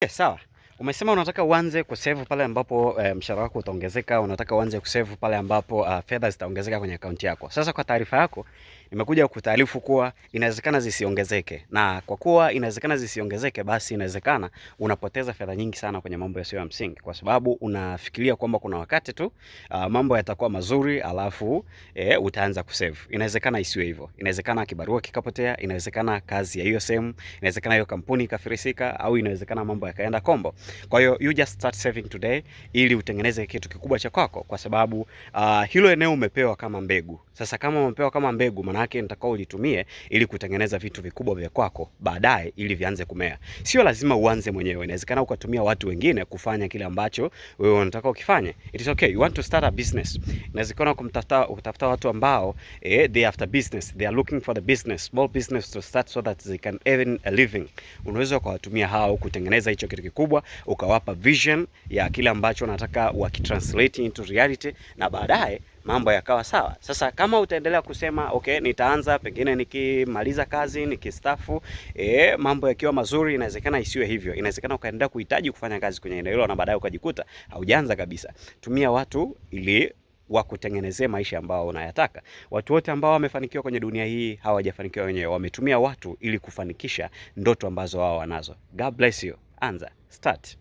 Yes, sawa. Umesema unataka uanze kusave pale ambapo mshahara wako utaongezeka, unataka uanze kusave pale ambapo fedha zitaongezeka kwenye akaunti yako. Sasa kwa taarifa yako, nimekuja kutaarifu kuwa inawezekana zisiongezeke, na kwa kuwa inawezekana zisiongezeke, basi inawezekana unapoteza fedha nyingi sana kwenye mambo yasiyo ya msingi, kwa sababu unafikiria kwamba kuna wakati tu mambo yatakuwa mazuri alafu utaanza kusave. Inawezekana isiwe hivyo, inawezekana kibarua kikapotea, inawezekana kazi ya hiyo sehemu, inawezekana hiyo kampuni ikafirisika, au inawezekana mambo yakaenda kombo. Kwa hiyo you just start saving today ili utengeneze kitu kikubwa cha kwako, kwa sababu hilo eneo umepewa kama mbegu. Sasa kama umepewa kama mbegu, maana yake nitakao ulitumie ili kutengeneza vitu vikubwa vya kwako baadaye, ili vianze kumea. Sio lazima uanze mwenyewe, inawezekana ukatumia watu wengine kufanya kile ambacho wewe unataka ukifanye. It is okay, you want to start a business. Inawezekana kumtafuta utafuta watu ambao they after business, they are looking for the business, small business to start so that they can earn a living. Unaweza ukawatumia hao kutengeneza hicho kitu kikubwa, ukawapa vision ya kile ambacho unataka wakitranslate into reality, na baadaye mambo yakawa sawa. Sasa kama utaendelea kusema okay, nitaanza pengine nikimaliza kazi nikistafu, mambo yakiwa mazuri, inawezekana isiwe hivyo. Inawezekana ukaendelea kuhitaji kufanya kazi kwenye eneo hilo na baadaye ukajikuta haujaanza kabisa. Tumia watu ili wakutengenezee maisha ambao unayataka. Watu wote ambao wamefanikiwa kwenye dunia hii hawajafanikiwa wenyewe, wametumia watu ili kufanikisha ndoto ambazo wao wanazo. God bless you. Anza, start.